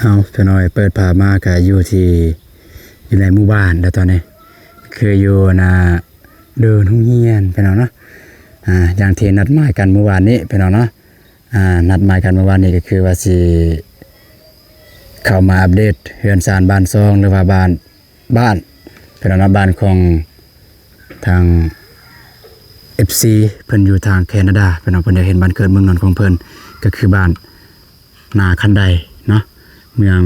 ເອົາ ພີ່ນ້ອງເອີຍ ເປີດພາບມາກະຢູ່ທີ່ ຢູ່ໃນໝູ່ບ້ານແລ້ວຕອນນີ້ ຄືຢູ່ໜ້າເດີ່ນໂຮງຮຽນ ພີ່ນ້ອງເນາະ. ອ່າ ຢ່າງທີ່ນັດໝາຍກັນມື້ວານນີ້ ພີ່ນ້ອງເນາະ. ອ່າ ນັດໝາຍກັນມື້ວານນີ້ ກໍຄືວ່າຊິເຂົ້າມາອັບເດດເຮືອນຊານບ້ານຊ່ອງ ຫຼືວ່າບ້ານ ບ້ານ ພີ່ນ້ອງເນາະ ບ້ານຂອງທາງເອັຟຊີ ເພິ່ນຢູ່ທາງແຄນາດາ ພີ່ນ້ອງ. ເພິ່ນຢາກເຫັນບ້ານເກີດເມືອງນອນຂອງເພິ່ນ ກໍຄືບ້ານນາຄັນໄດເນາະ ເມືອງ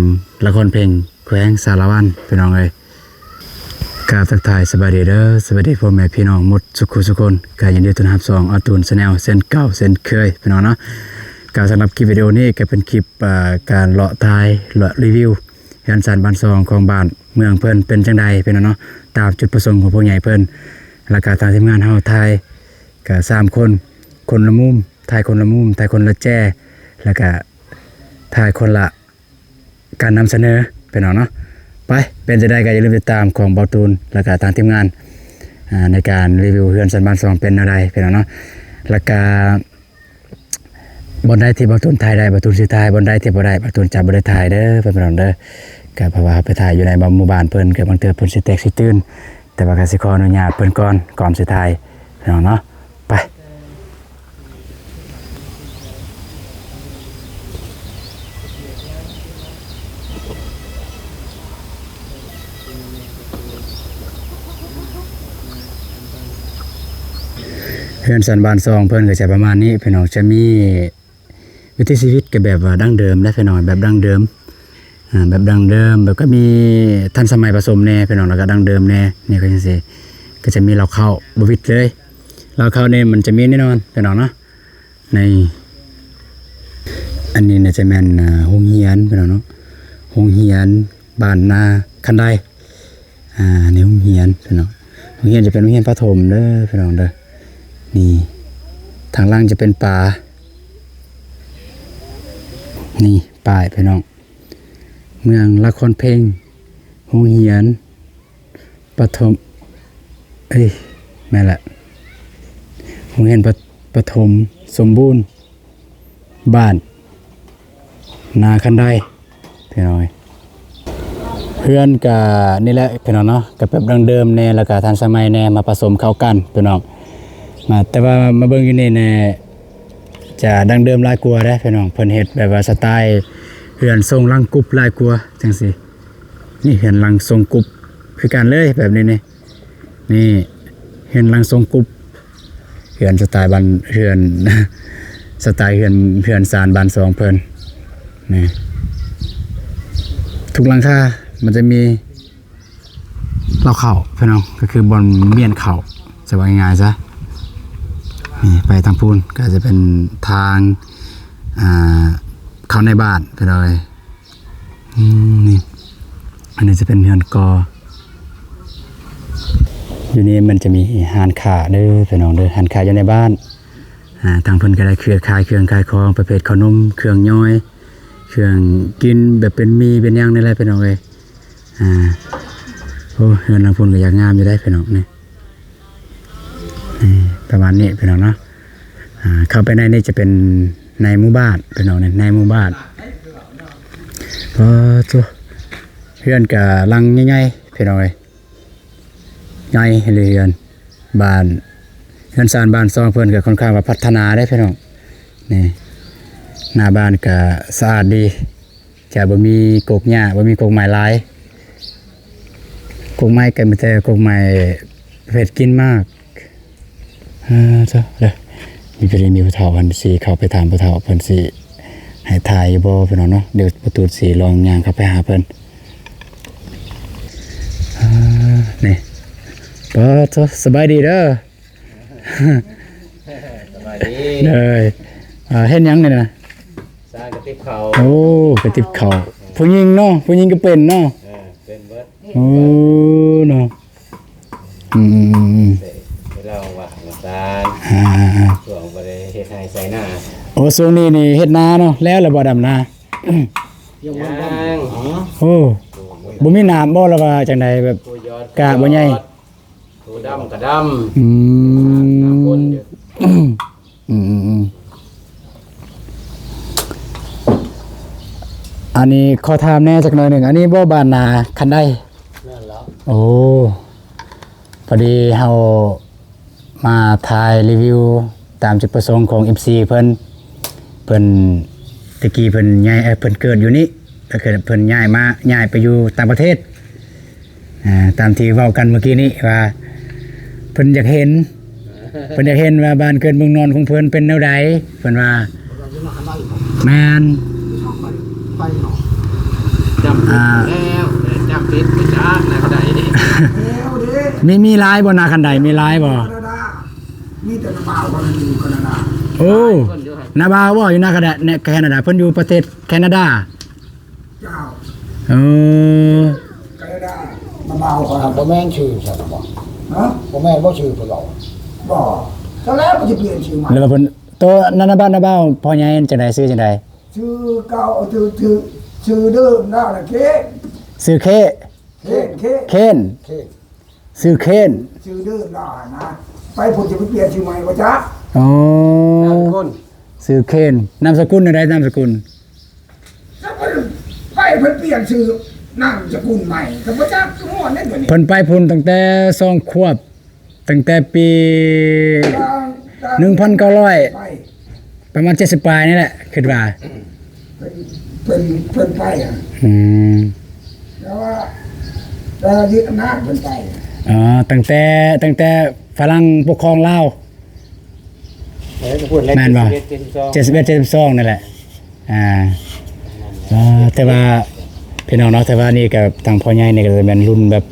ລະຄອນເພັງ ແຂວງສາລະວັນ ພີ່ນ້ອງເອີຍ. ກາບທັກທາຍສະບາຍດີເດີ ສະບາຍດີພໍ່ແມ່ພີ່ນ້ອງໝົດສຸກຄູ່ສຸກຄົນ ກະຍິນດີຕ້ອນຮັບຊ່ອງອາຕູນແຊນແນວເຊັ່ນເກົ່າເຊັ່ນເຄີຍ ພີ່ນ້ອງເນາະ. ກະສຳລັບຄລິບວິດີໂອນີ້ກະເປັນຄລິບ ອ່າ ການເລາະຖ່າຍ ເລາະຣີວິວເຮືອນຊານບ້ານຊ່ອງຂອງບ້ານເມືອງເພິ່ນເປັນຈັ່ງໃດ ພີ່ນ້ອງເນາະ ຕາມຈຸດປະສົງຂອງຜູ້ໃຫຍ່ເພິ່ນ ແລ້ວກະທາງທີມງານເຮົາຖ່າຍກະສາມຄົນ ຄົນລະມຸມ ຖ່າຍຄົນລະມຸມ ຖ່າຍຄົນລະແຈ ແລ້ວກະຖ່າຍຄົນລະ ການນຳສະເໜີ ພີ່ນ້ອງເນາະ. ໄປ ເປັນຈັ່ງໃດກໍຢ່າລືມຕິດຕາມຂອງເບົາຕູນ ແລ້ວກໍທາງທີມງານ ອ່າ ໃນການຣີວິວເຮືອນຊານບ້ານຊ່ອງເປັນແນວໃດ ພີ່ນ້ອງເນາະ. ແລ້ວກໍບ່ອນໃດທີ່ເບົາຕູນຖ່າຍໄດ້ ເບົາຕູນຊິຖ່າຍ, ບ່ອນໃດທີ່ບໍ່ໄດ້ ເບົາຕູນຈະບໍ່ໄດ້ຖ່າຍເດີ ພີ່ນ້ອງເດີ. ກໍເພາະວ່າເຮົາໄປຖ່າຍຢູ່ໃນໝູ່ບ້ານເພິ່ນ ກໍບາງເທື່ອເພິ່ນຊິແຕກຊິຕື່ນ ແຕ່ວ່າກໍຊິຂໍອະນຸຍາດເພິ່ນກ່ອນ ກ່ອນຊິຖ່າຍ ພີ່ນ້ອງເນາະ. ໄປ ເຮືອນຊານບ້ານຊ່ອງເພິ່ນກໍຈະປະມານນີ້ ພີ່ນ້ອງ. ຈະມີວິຖີຊີວິດກໍແບບວ່າດັ້ງເດີມແຫຼະ ພີ່ນ້ອງ, ແບບດັ້ງເດີມ ອ່າ ແບບດັ້ງເດີມ ແບບກໍມີທັນສະໄໝປະສົມແດ່ ພີ່ນ້ອງ, ແລ້ວກໍດັ້ງເດີມແດ່ ນີ້ກໍຈັ່ງຊີ້. ກໍຈະມີເລົ້າເຂົ້າບໍ່ຫວິດເລີຍ, ເລົ້າເຂົ້ານີ້ມັນຈະມີແນ່ນອນ ພີ່ນ້ອງເນາະ. ໃນ ອັນນີ້ໜ້າຈະແມ່ນ ອ່າ ໂຮງຮຽນ ພີ່ນ້ອງເນາະ, ໂຮງຮຽນບ້ານນາຄັນໄດ. ອ່າ ໃນໂຮງຮຽນ ພີ່ນ້ອງ, ໂຮງຮຽນຈະເປັນໂຮງຮຽນປະຖົມເດີ ພີ່ນ້ອງເດີ. ນີ້ ທາງຫຼັງຈະເປັນປ່າ. ນີ້ປ້າຍ ພີ່ນ້ອງ, ເມືອງລະຄອນເພັງ, ໂຮງຮຽນ ປະຖົມ ເອີຍ ແມ່ນແຫຼະ ໂຮງຮຽນປະ ປະຖົມສົມບູນ ບ້ານນາຄັນໄດ ພີ່ນ້ອງເອີຍ. ເຮືອນກະນີ້ແຫຼະ ພີ່ນ້ອງເນາະ, ກະແບບດັ້ງເດີມແດ່ ແລ້ວກະທັນສະໄໝແດ່ ມາປະສົມເຂົ້າກັນ ພີ່ນ້ອງ. ມາ ແຕ່ວ່າມາເບິ່ງຢູ່ນີ້ແນ່ ຈະດັ້ງເດີມຫຼາຍກວ່າເດ້ ພີ່ນ້ອງ. ເພິ່ນເຮັດແບບວ່າສະໄຕເຮືອນຊົງຫຼັງກຸບຫຼາຍກວ່າ ຈັ່ງຊີ້. ນີ້ເຮືອນຫຼັງຊົງກຸບຄືກັນເລີຍ ແບບນີ້ນີ້. ນີ້ເຮືອນຫຼັງຊົງກຸບ, ເຮືອນສະໄຕບ້ານ ເຮືອນສະໄຕເຮືອນ ເຮືອນຊານບ້ານຊ່ອງເພິ່ນ. ນີ້ ທຸກຫຼັງຄາມັນຈະມີເລົ້າເຂົ້າ ພີ່ນ້ອງ, ກໍຄືບ່ອນມ້ຽນເຂົ້າ ຈະວ່າງ່າຍໆຊະ. ນີ້ໄປທາງພຸ້ນກໍຈະເປັນທາງ ອ່າ ເຂົ້າໃນບ້ານ ພີ່ນ້ອງເອີຍ. ອືມ ນີ້ ອັນນີ້ຈະເປັນເຮືອນກໍ. ຢູ່ນີ້ມັນຈະມີຮ້ານຄ້າເດີ ພີ່ນ້ອງເດີ, ຮ້ານຄ້າຢູ່ໃນບ້ານ. ອ່າ ທາງເພິ່ນກໍໄດ້ເຄືອຂາຍເຄື່ອງຂາຍຂອງ ປະເພດເຂົ້າໜົມ, ເຄື່ອງຫຍ້ອຍ, ເຄື່ອງກິນແບບເປັນໝີ່ເປັນຫຍັງນີ້ແຫຼະ ພີ່ນ້ອງເອີຍ. ອ່າ ໂອ້ ເຮືອນຫຼັງພຸ້ນກໍຢາກງາມຢູ່ເດ້ ພີ່ນ້ອງ. ນີ້ ນີ້ປະມານນີ້ ພີ່ນ້ອງເນາະ. ອ່າ ເຂົ້າໄປໃນນີ້ຈະເປັນໃນໝູ່ບ້ານ ພີ່ນ້ອງ, ໃນໝູ່ບ້ານ. ປາໂທ້ ເຮືອນກະຫຼັງໃຫຍ່ໆ ພີ່ນ້ອງເອີຍ, ໃຫຍ່ເລີຍເຮືອນ. ບ້ານ ເຮືອນຊານບ້ານຊ່ອງເພິ່ນກະຄ່ອນຂ້າງວ່າພັດທະນາເດ້ ພີ່ນ້ອງ. ນີ້ ໜ້າບ້ານກະສະອາດດີ. ຈະບໍ່ມີກົກຫຍ້າ ບໍ່ມີກົກໄມ້ຫຼາຍ, ກົກໄມ້ກໍມີແຕ່ກົກໄມ້ເຮັດກິນໝາກ. ເອີ ເຈົ້າເດີ ມີພໍດີມີຜູ້ເຖົ້າເພິ່ນຊິເຂົ້າໄປຖາມຜູ້ເຖົ້າເພິ່ນຊິໃຫ້ຖ່າຍຢູ່ບໍ່ ພີ່ນ້ອງເນາະ. ດຽວປະຕູດຊິລອງຍ່າງເຂົ້າໄປຫາເພິ່ນ. ເອີ ນີ້ ປາໂທ້ ສະບາຍດີເດີ. ສະບາຍດີ. ເດີ ເຮັດຫຍັງນີ້ນະ? ສ້າງກະຕິບເຂົ້າ. ໂອ້ ກະຕິບເຂົ້າ. ຜູ້ຍິງເນາະ ຜູ້ຍິງກໍເປັນເນາະ. ເອີ ເປັນເບິດ. ໂອ້ ເນາະ. ອືມໆໆ ເວລາວ່າງໆ ຊ່ວງບໍ່ໄດ້ເຮັດໄຮ່ໄຖນາ. ໂອ້ ຊ່ວງນີ້ນີ້ເຮັດນາເນາະ, ແລ້ວລະບໍ່ດຳນາ? ຍັງ. ໂອ້ ບໍ່ມີນ້ຳບໍ່ ລະວ່າຈັ່ງໃດ ແບບກະບໍ່ໃຫຍ່? ໂຕດຳກະດຳ. ອືມ ອືມໆໆ ອ ອັນນີ້ຂໍຖາມແດ່ຈັກໜ້ອຍໜຶ່ງ, ອັນນີ້ບໍ່ບ້ານນາຄັນໄດ? ແມ່ນແລ້ວ. ໂອ້ ພໍດີເຮົາມາຖ່າຍຣີວິວຕາມຈຸດປະສົງຂອງເອັຟຊີເພິ່ນ. ເພິ່ນ ແຕ່ກີ້ເພິ່ນຍ້າຍ ເອີ ເພິ່ນເກີດຢູ່ນີ້ ແລ້ວກໍເພິ່ນຍ້າຍມາ ຍ້າຍໄປຢູ່ຕ່າງປະເທດ. ອ່າ ຕາມທີ່ເວົ້າກັນເມື່ອກີ້ນີ້ວ່າ ເພິ່ນຢາກເຫັນ ເພິ່ນຢາກເຫັນວ່າບ້ານເກີດເມືອງນອນຂອງເພິ່ນເປັນແນວໃດ ເພິ່ນວ່າ. ແມ່ນ. ຈຳ ອ່າ ແລ້ວ ແຕ່ຈຳເປັນບໍ່ຈັກນາຄັນໄດນີ້. ມີ ມີຫຼາຍບໍ່ ນາຄັນໄດ ມີຫຼາຍບໍ່? ມີແຕ່ນາບ່າວເທົ່ານັ້ນຢູ່ແຄນາດາ. ໂອ້ ນາບ່າວບໍ່ ຢູ່ນາຄານາດາ ແຄນາດາ ເພິ່ນຢູ່ປະເທດແຄນາດາ. ເຈົ້າ. ເອີ ກະນາດາ ມາບ່າວຂ້ອຍຫັ້ນບໍ່ແມ່ນຊື່ຊັ້ນບໍ່? ຮະ? ບໍ່ແມ່ນບໍ່ຊື່ເພິ່ນເວົ້າ? ບໍ່. ຊັ້ນແລ້ວມັນຊິປ່ຽນຊື່ໃໝ່. ແລ້ວວ່າເພິ່ນ ໂຕນັ້ນນະ ບ້ານນາບ່າວ ພໍ່ໃຫຍ່ຈັ່ງໃດ ຊື່ຈັ່ງໃດ? ຊື່ເກົ່າ ຊື່ ຊື່ ຊື່ເດີມລາວນະ ເຄນ. ຊື່ເຄ ເຄນ ເຄນ ເຄນ. ເຄນ. ຊື່ເຄນ ຊື່ເດີມລາວຫັ້ນນະ ໄປພຸ້ນຈະໄປປ່ຽນຊື່ໃໝ່ບໍ່ຈັກ. ອໍ ນາມສະກຸນ ຊື່ເຄນ. ນາມສະກຸນແນວໃດ? ນາມສະກຸນ ໄປເພິ່ນປ່ຽນຊື່ນາມສະກຸນໃໝ່ ກໍບໍ່ຈັກ ຄືມ່ວນເດ້ດຽວນີ້. ເພິ່ນໄປພຸ້ນຕັ້ງແຕ່ສອງຂວບ ຕັ້ງແຕ່ປີ ຕັ້ງ ຕັ້ງ ໜຶ່ງພັນເກົ້າຮ້ອຍ ໄປ ປະມານເຈັດສິບປາຍນີ້ແຫຼະ ຄິດວ່າ ເພິ່ນ ເພິ່ນ ເພິ່ນໄປຫັ້ນ. ອືມ ແຕ່ວ່າ ແຕ່ວ່າຍຶດອຳນາດເພິ່ນໄປ. ອໍ ຕັ້ງແຕ່ ຕັ້ງແຕ່ຝຣັ່ງປົກຄອງລາວ. ເອີ ກໍພຸ້ນແຫຼະ ແມ່ນບໍ່? ເຈັດສິບເອັດ ເຈັດສິບສອງ ເຈັດສິບເອັດ ເຈັດສິບສອງ ນັ້ນແຫຼະ. ອ່າ ເອີ ແຕ່ວ່າ ພີ່ນ້ອງເນາະ ແຕ່ວ່ານີ້ກໍທາງພໍ່ໃຫຍ່ນີ້ກໍຈະແມ່ນລຸ້ນແບບ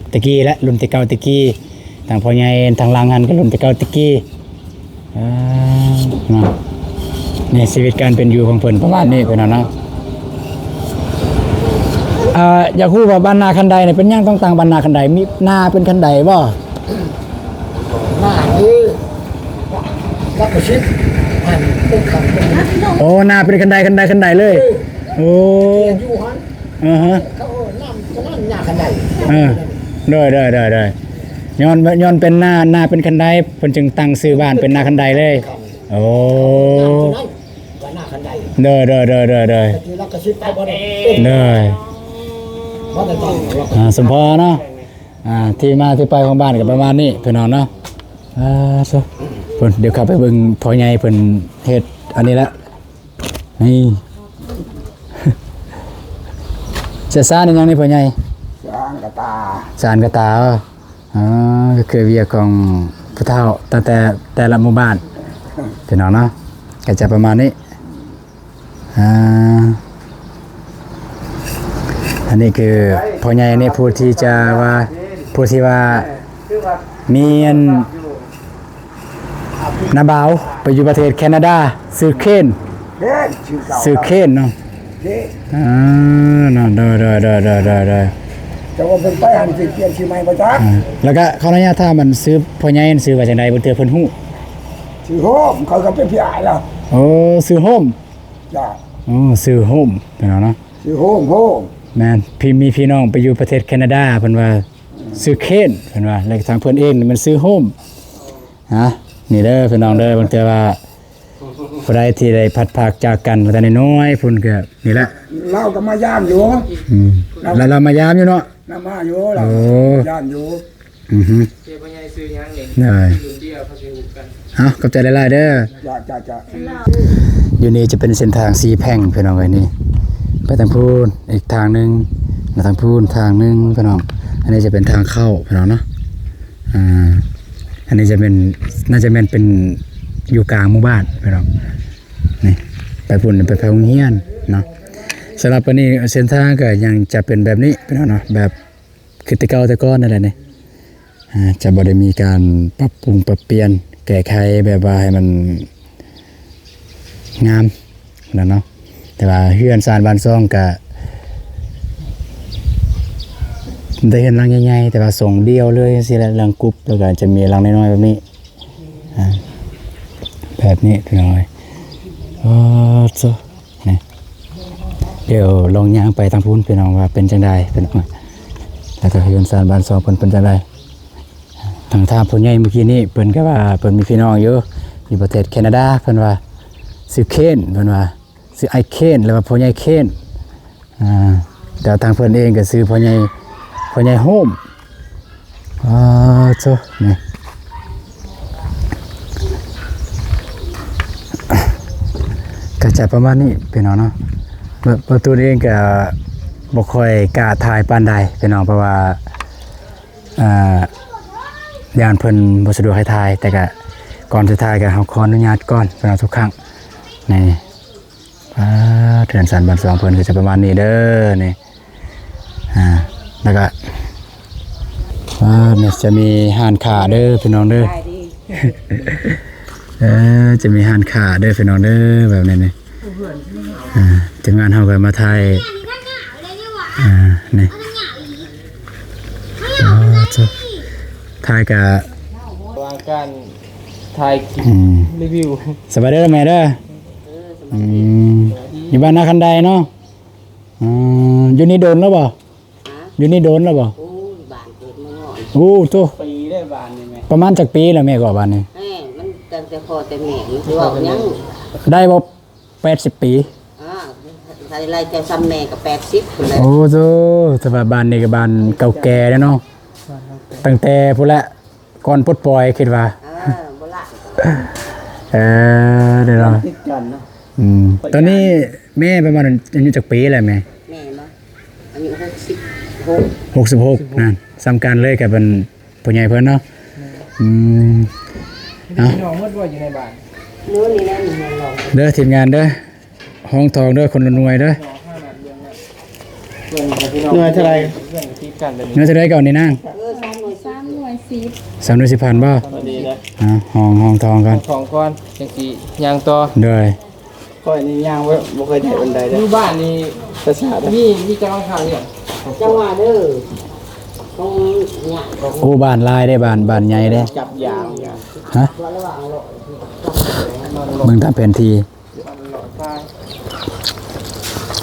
ແຕ່ກີ້ແຫຼະ ລຸ້ນແຕ່ເກົ່າແຕ່ກີ້. ທາງພໍ່ໃຫຍ່ທາງຫຼັງຫັ້ນກໍລຸ້ນແຕ່ເກົ່າແຕ່ກີ້. ອ່າ ເນາະ ໃນຊີວິດການເປັນຢູ່ຂອງເພິ່ນປະມານນີ້ ພີ່ນ້ອງເນາະ. ອ່າ ຢາກຮູ້ວ່າບ້ານນາຄັນໄດນີ້ ເປັນຫຍັງຕ້ອງຕັ້ງບ້ານນາຄັນໄດ? ມີນາເປັນຄັນໄດບໍ່? ນານີ້ ຫຼັກສິບ ອັນ ເປັນຄັນ ໂອ້ ນາເປັນຄັນໄດ ຄັນໄດ ຄັນໄດເລີຍ. ເອີ ໂອ້ ຢູ່ຫັ້ນ ອາຮະ ເຂົາເອີ້ນນາ ນາຄັນໄດ. ເອີ ໂດຍ ໂດຍ ໂດຍ ໂດຍ. ຍ້ອນ ຍ້ອນເປັນນາ ນາເປັນຄັນໄດ ເພິ່ນຈຶ່ງຕັ້ງຊື່ບ້ານເປັນນາຄັນໄດເລີຍ. ໂອ້ ນາຄັນໄດ ໂດຍ ໂດຍ ໂດຍ ໂດຍ ໂດຍ. ໂດຍ ອ່າ ສົມພໍເນາະ. ອ່າ ທີ່ມາທີ່ໄປຂອງບ້ານກໍປະມານນີ້ ພີ່ນ້ອງເນາະ. ອ່າ ຊະ ພຸ້ນ ດຽວເຂົ້າໄປເບິ່ງພໍ່ໃຫຍ່ເພິ່ນເຮັດອັນນີ້ລະ. ນີ້ ສານຫຍັງນີ້ພໍ່ໃຫຍ່? ສານກະຕາ. ສານກະຕາ. ອໍ ກໍຄືວຽກຂອງຜູ້ເຖົ້າຕັ້ງແຕ່ແຕ່ລະໝູ່ບ້ານ ພີ່ນ້ອງເນາະ ກໍຈະປະມານນີ້. ອ່າ ອັນນີ້ຄືພໍ່ໃຫຍ່ນີ້ ຜູ້ທີ່ຈະວ່າ ຜູ້ທີ່ວ່າມີອັນ ນ້າບ່າວໄປຢູ່ປະເທດແຄນາດາ ຊື່ເຄນ. ເຄນ ຊື່ເກົ່າ ຊື່ເຄນເນາະ. ເຄນ ອ່າ ເນາະ ໂດຍ ໂດຍ ໂດຍ ໂດຍ ໂດຍ ໂດຍ. ແຕ່ວ່າເພິ່ນໄປຫັ້ນຊິປ່ຽນຊື່ໃໝ່ບໍ່ຈັກ. ອ່າ ແລ້ວກະຂໍອະນຸຍາດຖາມ ອັນຊື່ພໍ່ໃຫຍ່ ອັນຊື່ວ່າຈັ່ງໃດ ບາງເທື່ອເພິ່ນຮູ້. ຊື່ໂຮມ ເຂົາກໍເປັນພີ່ອ້າຍລາວ. ໂອ້ ຊື່ໂຮມ. ຈ້າ. ໂອ້ ຊື່ໂຮມ ພີ່ນ້ອງເນາະ. ຊື່ໂຮມ ໂຮມ. ແມ່ນ ພີ່ ມີພີ່ນ້ອງໄປຢູ່ປະເທດແຄນາດາ ເພິ່ນວ່າຊື່ເຄນ ເພິ່ນວ່າ ແລ້ວທາງເພິ່ນເອງນີ້ແມ່ນຊື່ໂຮມ. ຮະ ນີ້ເດີພີ່ນ້ອງເດີ ບາງເທື່ອວ່າຜູ້ໃດທີ່ໄດ້ພັດພາກຈາກກັນມາແຕ່ນ້ອຍໆ ພຸ້ນກໍນີ້ແຫຼະ ລາວກໍມາຢາມຢູ່. ອືມ ລາວ ລາວມາຢາມຢູ່ເນາະ. ລາວມາຢູ່ ລາວ ໂອ້ ມາຢາມຢູ່. ອືຮຶ ເຈົ້າພໍ່ໃຫຍ່ຊື່ຫຍັງນີ້? ໄດ້ ເຂົາຊິຮູ້ກັນ. ເອົາ ຂອບໃຈຫຼາຍໆເດີ. ຈ້າ ຈ້າ ຈ້າ. ຢູ່ນີ້ຈະເປັນເສັ້ນທາງສີ່ແພ່ງພີ່ນ້ອງເອີຍ ນີ້ ໄປທາງພຸ້ນອີກທາງໜຶ່ງ ມາທາງພຸ້ນທາງໜຶ່ງພີ່ນ້ອງ. ອັນນີ້ຈະເປັນທາງເຂົ້າພີ່ນ້ອງເນາະ. ອ່າ ອັນນີ້ຈະເປັນ ໜ້າຈະແມ່ນເປັນຢູ່ກາງໝູ່ບ້ານພີ່ນ້ອງ. ນີ້ ໄປພຸ້ນໄປ ໄປໂຮງຮຽນເນາະ. ສຳລັບອັນນີ້ເສັ້ນທາງກໍຍັງຈະເປັນແບບນີ້ພີ່ນ້ອງເນາະ ແບບ ຄືແຕ່ເກົ່າແຕ່ກ່ອນນັ້ນແຫຼະນີ້ ອ່າ ຈະບໍ່ໄດ້ມີການປັບປຸງປັບປ່ຽນແກ້ໄຂແບບວ່າໃຫ້ມັນງາມຫັ້ນນະເນາະ. ແຕ່ວ່າເຮືອນຊານບ້ານຊ່ອງກະໄດ້ເຮືອນຫຼັງໃຫຍ່ໆ ແຕ່ວ່າຊ່ອງດຽວເລີຍຈັ່ງຊີ້ແຫຼະ ຫຼັງກຸບ ແລ້ວກະຈະມີຫຼັງນ້ອຍໆແບບນີ້. ອ່າ ແບບນີ້ພີ່ນ້ອງເອີຍ. ເອີ ໂທ້ ນີ້ ດຽວລອງຍ່າງໄປທາງພຸ້ນພີ່ນ້ອງ ວ່າເປັນຈັ່ງໃດພີ່ນ້ອງ ແລ້ວກໍເຮືອນຊານບ້ານຊ່ອງເພິ່ນເປັນຈັ່ງໃດ. ທາງທ່ານຜູ້ໃຫຍ່ມື້ກີ້ນີ້ ເພິ່ນກໍວ່າເພິ່ນມີພີ່ນ້ອງຢູ່ ຢູ່ປະເທດແຄນາດາ ເພິ່ນວ່າຊື່ເຄນ ເພິ່ນວ່າຊື່ອ້າຍເຄນ ຫຼືວ່າພໍ່ໃຫຍ່ເຄນ. ອ່າ ແຕ່ທາງເພິ່ນເອງກໍຊື່ພໍ່ໃຫຍ່ ພໍ່ໃຫຍ່ໂຮມ. ອ່າ ໂທ້ ນີ້ ກໍຈະປະມານນີ້ພີ່ນ້ອງເນາະ. ເບິ່ງ ເບິ່ງ ໂຕເອງກໍບໍ່ຄ່ອຍກ້າຖ່າຍປານໃດພີ່ນ້ອງ ເພາະວ່າ ອ່າ ຢ້ານເພິ່ນບໍ່ສະດວກໃຫ້ຖ່າຍ ແຕ່ກະກ່ອນຈະຖ່າຍກະເຮົາຂໍອະນຸຍາດກ່ອນເນາະ ທຸກຄັ້ງ. ນີ້ ອ່າ ເຮືອນຊານບ້ານຊ່ອງເພິ່ນກໍຈະປະມານນີ້ເດີ ນີ້ ອ່າ ແລ້ວກະ ອ່າ ນີ້ຈະມີຮ້ານຄ້າເດີພີ່ນ້ອງເດີ. ເອີ ຈະມີຮ້ານຄ້າເດີພີ່ນ້ອງເດີ ແບບນີ້ນີ້. ອ່າ ທີມງານເຮົາກໍມາຖ່າຍ ອ່າ ນີ້ ອໍ ໂທ້ ຖ່າຍກະ ວ່າການຖ່າຍ ອືມ ຣີວິວ. ສະບາຍດີແມ່ເດີ. ອືມ ຢູ່ບ້ານນາຄັນໄດເນາະ. ອືມ ຢູ່ນີ້ດົນແລ້ວບໍ່? ຮະ? ຢູ່ນີ້ດົນແລ້ວບໍ່? ໂອ້ຍ ບ້ານເກີດເມືອງນອນ. ໂອ້ ໂທ້ ປີແລ້ວບ້ານນີ້ແມ່. ປະມານຈັກປີແລ້ວແມ່ກໍບ້ານນີ້? ແມ່ ມັນຕັ້ງແຕ່ພໍ່ແຕ່ແມ່ ມັນຊິເວົ້າຫຍັງ? ໄດ້ບໍ່ ແປດສິບປີ? ອ່າ ໄລ່ແຕ່ຊ່ຳແມ່ກໍແປດສິບພຸ້ນແຫຼະ. ໂອ້ໂທ້ ແຕ່ວ່າບ້ານນີ້ກໍບ້ານເກົ່າແກ່ແລ້ວເນາະ ຕັ້ງແຕ່ພຸ້ນແຫຼະ ກ່ອນປົດປ່ອຍຄິດວ່າ. ເອີ ໂບລານ. ເອີ ເດ້ເນາະ ຕິດກັນເນາະ. ອືມ ຕອນນີ້ແມ່ປະມານອາຍຸຈັກປີແລ້ວແມ່? ແມ່ເນາະ ອາຍຸຫົກສິບຫົກ. ຫົກສິບຫົກ ນັ້ນ ສ່ຳກັນເລີຍກັບອັນ ຜູ້ໃຫຍ່ເພິ່ນເນາະ. ແມ່ນ. ອືມ ເອົາ ພີ່ນ້ອງໝົດບໍ່ຢູ່ໃນບ້ານ? ໂນ້ນນີ້ແຫຼະ ນີ້ແມ່ນລອງ ເດີທີມງານເດີ ຫ້ອງທອງເດີ ຄົນລະໜ່ວຍເດີ. ໜ່ວຍເທົ່າໃດ? ເພື່ອນກໍຕິດກັນແບບນີ້. ໜ່ວຍເທົ່າໃດກ່ອນນີ້ນາງ? ເອີ ສາມໜ່ວຍ ສາມໜ່ວຍສິບ. ສາມໜ່ວຍສິບພັນບໍ່? ພໍດີເດີ. ອ່າ ຫ້ອງ ຫ້ອງທອງກ່ອນ ຫ້ອງທອງກ່ອນ ຈັ່ງຊິຍ່າງຕໍ່. ໂດຍ. ຂ້ອຍນີ້ຍ່າງບໍ່ ບໍ່ຄ່ອຍໄດ້ປານໃດເດ້. ຢູ່ບ້ານນີ້ ປະຊາ ມີ ມີແຕ່ຫຼັງຄາເຮືອນ. ຈັງຫວະເດີ ຂອງຍາກຂອງ ໂອ້ ບ້ານຫຼາຍເດ້ ບ້ານ ບ້ານໃຫຍ່ເດ້. ຈັບຢາງ ຮະ? ເບິ່ງຕາມແຜນທີ່.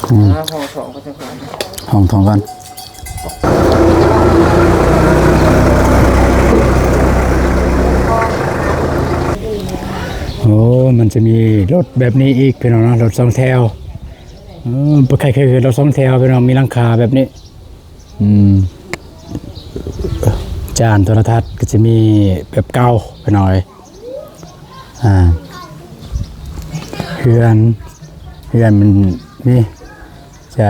ອືມ ຫ້ອງສອງກໍຈະ ຫ້ອງສອງກ່ອນ. ໂອ້ ມັນຈະມີລົດແບບນີ້ອີກພີ່ນ້ອງເນາະ ລົດສອງແຖວ. ເອີ ບໍ່ໃຄ່ເຄີຍເຫັນລົດສອງແຖວພີ່ນ້ອງ ມີຫຼັງຄາແບບນີ້. ອືມ ຈານໂທລະທັດກໍຈະມີແບບເກົ່າພີ່ນ້ອງເອີຍ. ອ່າ ເຮືອນ ເຮືອນມັນນີ້ຈະ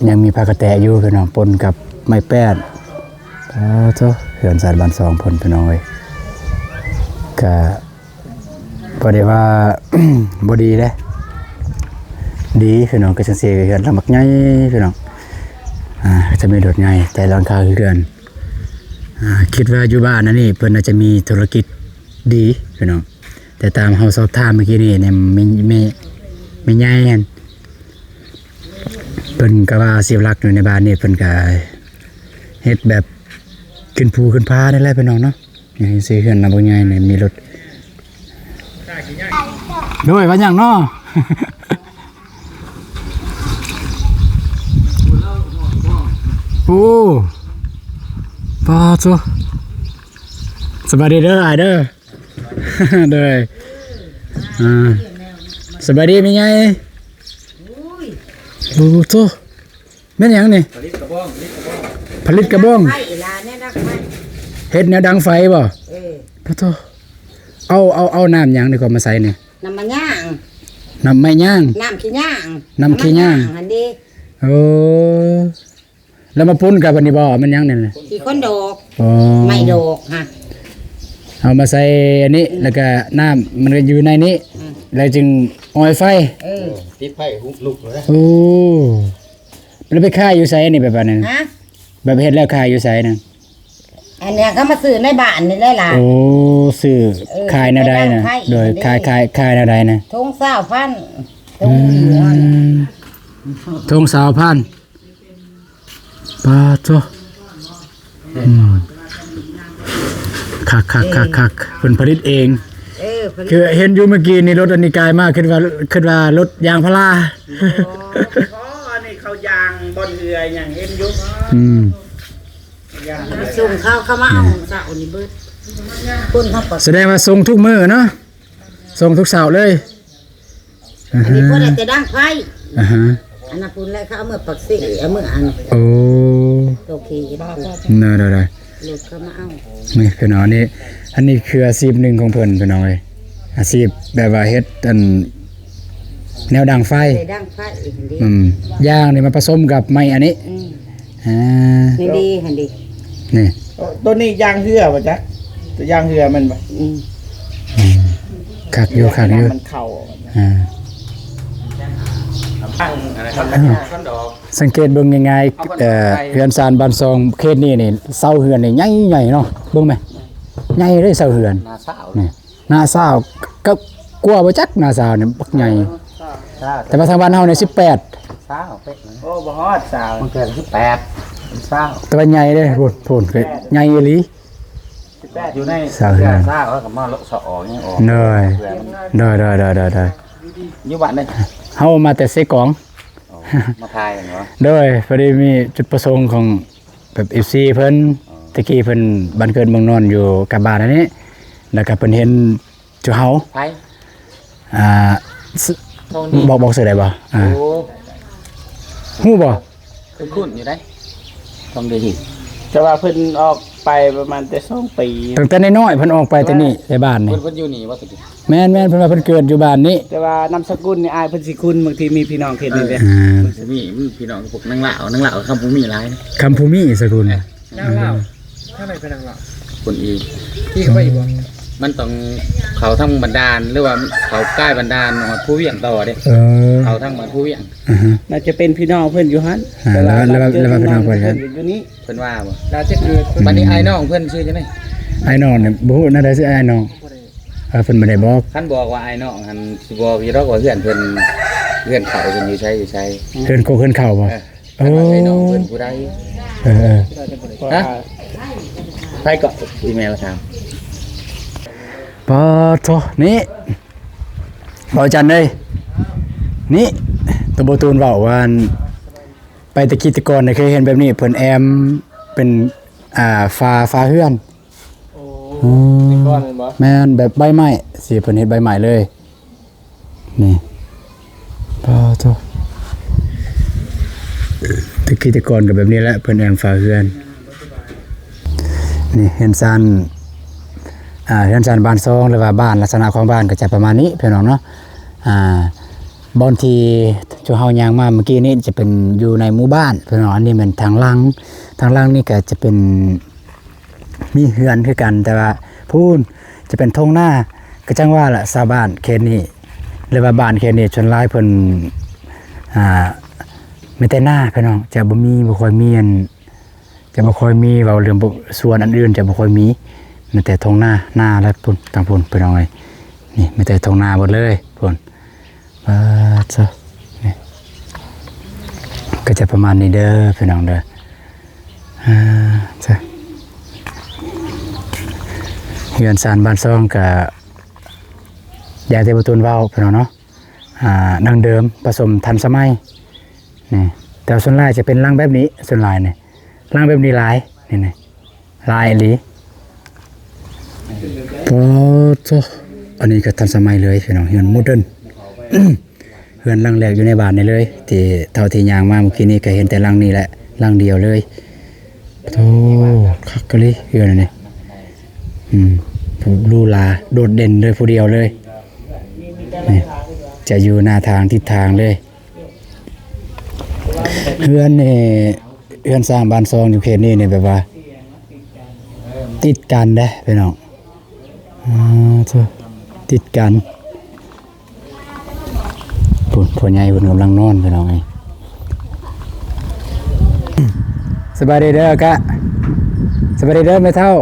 ຍັງມີຜ້າກະແຕະຢູ່ພີ່ນ້ອງ ປົນກັບໄມ້ແປ້ນ. ປາໂທ້ ເຮືອນຊານບ້ານຊ່ອງເພິ່ນພີ່ນ້ອງເອີຍ ກະບໍ່ໄດ້ວ່າ ບໍ່ດີເດ້ ດີພີ່ນ້ອງ. ກໍຈັ່ງຊີ້ ເຮືອນຫຼັງບັກໃຫຍ່ພີ່ນ້ອງ. ອ່າ ຈະມີລົດໃຫຍ່ ແຕ່ຫຼັງຄາເຮືອນ ອ່າ ຄິດວ່າຢູ່ບ້ານອັນນີ້ເພິ່ນໜ້າຈະມີທຸລະກິດດີພີ່ນ້ອງ. ແຕ່ຕາມເຮົາສອບຖາມເມື່ອກີ້ນີ້ ແມ່ ແມ່ ແມ່ໃຫຍ່ຫັ້ນ ເພິ່ນກໍວ່າອາຊີບຫຼັກຢູ່ໃນບ້ານນີ້ ເພິ່ນກໍເຮັດແບບຂຶ້ນພູຂຶ້ນຜານີ້ແຫຼະພີ່ນ້ອງເນາະ. ນີ້ ເຮືອນຫຼັງບັກໃຫຍ່ນີ້ມີລົດ. ໂດຍ ວ່າຫຍັງເນາະ? ໂອ້ ປາໂທ້ ສະບາຍດີເດີອ້າຍເດີ. ໂດຍ ອ່າ ສະບາຍດີແມ່ໃຫຍ່. ໂອ້ຍ ໂອ້ໂທ້ ແມ່ນຫຍັງນີ້? ຜະລິດກະບອງ ຜະລິດກະບອງ ໄຟລະແນວດັງໄຟ ເຮັດແນວດັງໄຟບໍ່? ເອີ ປາໂທ້ ເອົາ ເອົາ ເອົານ້ຳຫຍັງນີ້ກໍມາໃສ່ນີ້? ນ້ຳມະຍ່າງ ນ້ຳໄມ້ຍ່າງ ນ້ຳຂີ້ຍ່າງ ນ້ຳຂີ້ຍ່າງ ນ້ຳມະຍ່າງຫັ້ນເດ້. ໂອ້ ແລ້ວມາປຸ້ນກັບອັນນີ້ບໍ່? ແມ່ນຫຍັງນີ້ນະ? ຂີ້ຄົນດອກ. ອໍ ໄມ້ດອກຫັ້ນ ເອົາມາໃສ່ອັນນີ້ ອືມ ແລ້ວກະນ້ຳມັນກໍຢູ່ໃນນີ້ ອືມ ແລ້ວຈຶ່ງອອຍໄຟ. ເອີ ຕິດໄຟ ລຸກແລ້ວນະ. ໂອ້ ແລ້ວໄປຂາຍຢູ່ໃສອັນນີ້ ແບບອັນນັ້ນ? ຮະ? ແບບເຮັດແລ້ວຂາຍຢູ່ໃສນະ? ອັນນີ້ເຂົາມາຊື້ໃນບ້ານນີ້ແຫຼະຫຼານ. ໂອ້ ຊື້ ເອີ ຂາຍແນວໃດນະ? ໂດຍ ຂາຍ ຂາຍ ຂາຍແນວໃດນະ? ຖົງຊາວພັນ ຖົງ ອືມ ຢູ່ຫັ້ນ ຖົງຊາວພັນ. ປາໂທ້ ອືມ ຄັກໆໆໆ ເພິ່ນຜະລິດເອງ. ເອີ ຜະລິດ ຄືເຫັນຢູ່ເມື່ອກີ້ນີ້ ລົດອັນນີ້ກາຍມາ ຄິດວ່າ ຄິດວ່າລົດຢາງພາລາ. ບໍ່ ອັນນີ້ເຂົາຢາງບ່ອນເຮືອຫຍັງເຫັນຢູ່. ອືມ ຢາງ ສົ່ງເຂົາ ເຂົາມາເອົາ ອືມ ເຊົ້ານີ້ເບິດ ຄົນເຂົາກໍ ສະແດງວ່າສົ່ງທຸກມື້ເນາະ ສົ່ງທຸກເຊົ້າເລີຍ. ອັນນີ້ພໍໄດ້ແຕ່ດັງໄຟ. ອ່າຮະ ອັນນັ້ນພຸ້ນແຫຼະ ເຂົາເອົາເມືອປາກເຊ ເອົາເມືອອັນ ໂອ້ ໂຕເຂດ ໂດຍໆໆ ລົດເຂົາມາເອົາ. ນີ້ພີ່ນ້ອງ ອັນນີ້ ອັນນີ້ຄືອາຊີບໜຶ່ງຂອງເພິ່ນພີ່ນ້ອງເອີຍ ອາຊີບແບບວ່າເຮັດອັນ ແນວດັງໄຟ ໃສ່ດັງໄຟຫັ້ນເດ້ ອືມ ຢາງນີ້ມາປະສົມກັບໄມ້ອັນນີ້ ອືມ ອ່າ ນີ້ເດ້ຫັ້ນເດ້ ນີ້ ໂອ້ ໂຕນີ້ຢາງເຮືອບໍ່ຈັກ ຢາງເຮືອແມ່ນບໍ່? ອືມ ອືມ ຄັກຢູ່ ຄັກຢູ່ ມັນເຂົ້າ ອ່າ ສັງເກດເບິ່ງງ່າຍໆ ເອີ ເຮືອນຊານບ້ານຊ່ອງເຂດນີ້ນີ້ ເສົາເຮືອນນີ້ໃຫຍ່ໆເນາະ ເບິ່ງແມ ໃຫຍ່ເດ້ເສົາເຮືອນ ໜ້າຊາວ ນີ້ ໜ້າຊາວ ກໍກວ່າບໍ່ຈັກ ໜ້າຊາວນີ້ບັກໃຫຍ່ ເອີ ຊາວ ແຕ່ວ່າທາງບ້ານເຮົານີ້ສິບແປດ ຊາວເປະ ໂອ້ ບໍ່ຮອດຊາວ ມັນເກີນສິບແປດ ຊາວ ແຕ່ວ່າໃຫຍ່ເດ້ ໂພດ ໂພດ ໃຫຍ່ອີ່ຫຼີ ສິບແປດ ຢູ່ໃນຊາວເຮືອນ ຊາວ ເອີ ກໍມາເລາະເສາະອອກຫຍັງອອກ ໂດຍ ເພື່ອມັນ ໂດຍໆໆໆ ຢູ່ບ້ານໃດ? ເຮົາມາແຕ່ເຊກອງ ອໍ ມາຖ່າຍແມ່ນບໍ່? ໂດຍ ພໍດີມີຈຸດປະສົງຂອງ ແບບເອັຟຊີເພິ່ນ ອໍ ແຕ່ກີ້ເພິ່ນ ບ້ານເກີດເມືອງນອນຢູ່ໃກ້ບ້ານອັນນີ້ ແລ້ວກໍເພິ່ນເຫັນຈຸເຮົາ ໃຜ? ອ່າ ບອກ ບອກຊື່ໄດ້ບໍ່? ອ່າ ໂອ້ ຮູ້ບໍ່? ຄຸ້ນໆຢູ່ໃດ໋ ຕ້ອງໄດ້ເຫັນ ແຕ່ວ່າເພິ່ນອອກໄປປະມານແຕ່ສອງປີ ຕັ້ງແຕ່ນ້ອຍໆ ເພິ່ນອອກໄປແຕ່ນີ້ ແຕ່ບ້ານນີ້ ເພິ່ນ ເພິ່ນຢູ່ນີ້ບໍ່? ແມ່ນໆ ເພິ່ນວ່າເພິ່ນເກີດຢູ່ບ້ານນີ້ ແຕ່ວ່ານາມສະກຸນນີ້ ອ້າຍເພິ່ນຊິຄຸ້ນ ບາງທີມີພີ່ນ້ອງເຂດນີ້ເດ້ ອ່າ ມີພີ່ນ້ອງພວກນາງລາວ ນາງລາວຄຳພູມີຫຼາຍ ຄຳພູມີສະກຸນ ເອີ ນາງລາວ ທາງໃດເປັນນາງລາວ ຄົນອີກ ທີ່ເຂົ້າໄປອີກບໍ່? ມັນຕ້ອງເຂົ້າທາງບັນດານ ຫຼືວ່າເຂົ້າກາຍບັນດານ ຮອດພູວຽງຕໍ່ເດ້ ເອີ ເຂົ້າທາງບ້ານພູວຽງ ອ່າຮະ ໜ້າຈະເປັນພີ່ນ້ອງເພິ່ນຢູ່ຫັ້ນ ອ່າ ແຕ່ວ່າ ແລ້ວ ແລ້ວ ແລ້ວວ່າພີ່ນ້ອງເພິ່ນຢູ່ນີ້ ເພິ່ນວ່າບໍ່? ໜ້າຈະເກີດ ບັດນີ້ອ້າຍນ້ອງເພິ່ນຊື່ຈັ່ງໃດ? ອ້າຍນ້ອງນີ້ບໍ່ຮູ້ແນວໃດຊື່ອ້າຍນ້ອງ ເອີ ເພິ່ນບໍ່ໄດ້ບອກ ຄັນບອກວ່າອ້າຍນ້ອງຫັ້ນ ຊິບອກຢູ່ດອກວ່າເຮືອນເພິ່ນ ເຮືອນເຂົາເພິ່ນຢູ່ໃສ ຢູ່ໃສ ເຮືອນໂຄກເຮືອນເຂົາບໍ່? ເອີ ໂອ້ ອ້າຍນ້ອງເພິ່ນຜູ້ໃດ? ເອີໆ ຮະ? ໃຜເກາະ? ອີແມ່ລະຖາມ ປາໂທ ນີ້ ເວົ້າຈັນເອີຍ ນີ້ ຕົວບໍ່ຕູນເວົ້າວ່າ ໄປແຕ່ກີ້ແຕ່ກ່ອນເຄີຍເຫັນແບບນີ້ ເພິ່ນແອ້ມເປັນ ອ່າ ຝາ ຝາເຮືອນ ໂອ້ ອືມ ແຕ່ກ່ອນແມ່ນບໍ່? ແມ່ນ ແບບໃບໄມ້ ຊິເພິ່ນເຮັດໃບໄມ້ເລີຍ ນີ້ ປາໂທ ແຕ່ກີ້ແຕ່ກ່ອນກໍແບບນີ້ແຫຼະ ເພິ່ນແອ້ມຝາເຮືອນ ນີ້ເຮືອນຊານ ອ່າ ເຮືອນຊານບ້ານຊ່ອງ ຫຼືວ່າບ້ານ ລັກສະນະຂອງບ້ານກໍຈະປະມານນີ້ພີ່ນ້ອງເນາະ ອ່າ ບ່ອນທີ່ຈຸເຮົາຍ່າງມາເມື່ອກີ້ນີ້ຈະເປັນຢູ່ໃນໝູ່ບ້ານພີ່ນ້ອງ ອັນນີ້ແມ່ນທາງຫຼັງ ທາງຫຼັງນີ້ກໍຈະເປັນ ມີເຮືອນຄືກັນ ແຕ່ວ່າພຸ້ນຈະເປັນທົ່ງນາ ກໍຈັ່ງວ່າລະ ຊາວບ້ານເຂດນີ້ ຫຼືວ່າບ້ານເຂດນີ້ ສ່ວນຫຼາຍເພິ່ນ ອ່າ ມີແຕ່ນາພີ່ນ້ອງ ຈະບໍ່ມີ ບໍ່ຄ່ອຍມີອັນ ຈະບໍ່ຄ່ອຍມີ ເວົ້າເລື່ອງສວນອັນອື່ນຈະບໍ່ຄ່ອຍມີ ມີແຕ່ທົ່ງນາ ນາແລະພຸ້ນ ທາງພຸ້ນພີ່ນ້ອງເອີຍ ນີ້ມີແຕ່ທົ່ງນາໝົດເລີຍພຸ້ນ. ປາດໂທ້ ນີ້ ກໍຈະປະມານນີ້ເດີພີ່ນ້ອງເດີ. ອ່າ ຊະ ເຮືອນຊານບ້ານຊ່ອງກະ ຢ່າງທີ່ບໍ່ຕູນເວົ້າພີ່ນ້ອງເນາະ ອ່າ ດັ້ງເດີມປະສົມທັນສະໄໝ. ນີ້ ແຕ່ວ່າສ່ວນຫຼາຍຈະເປັນຫຼັງແບບນີ້ ສ່ວນຫຼາຍນີ້ ຫຼັງແບບນີ້ຫຼາຍ ນີ້ ນີ້ ຫຼາຍອີ່ຫຼີ. ປາດໂທ້ ອັນນີ້ກໍທັນສະໄໝເລີຍພີ່ນ້ອງ ເຮືອນໂມເດີນ ເຮືອນຫຼັງແລກຢູ່ໃນບ້ານນີ້ເລີຍ ທີ່ເທົ່າທີ່ຍ່າງມາເມື່ອກີ້ນີ້ກໍເຫັນແຕ່ຫຼັງນີ້ແຫຼະ ຫຼັງດຽວເລີຍ. ໂອ້ ຄັກອີ່ຫຼີເຮືອນອັນນີ້ ອືມ ຫຼູຫຼາ ໂດດເດັ່ນເລີຍ ຜູ້ດຽວເລີຍ ນີ້ ຈະຢູ່ໜ້າທາງ ຕິດທາງເລີຍ. ເຮືອນນີ້ ເຮືອນຊານບ້ານຊ່ອງຢູ່ເຂດນີ້ນີ້ແບບວ່າ ຕິດກັນເດ້ພີ່ນ້ອງ. ອ່າ ໂທ້ ຕິດກັນ. ພຸ້ນ ພໍ່ໃຫຍ່ເພິ່ນກຳລັງນອນພີ່ນ້ອງເອີຍ. ສະບາຍດີເດີກະ ສະບາຍດີເດີແມ່ເຖົ້າ. ຫ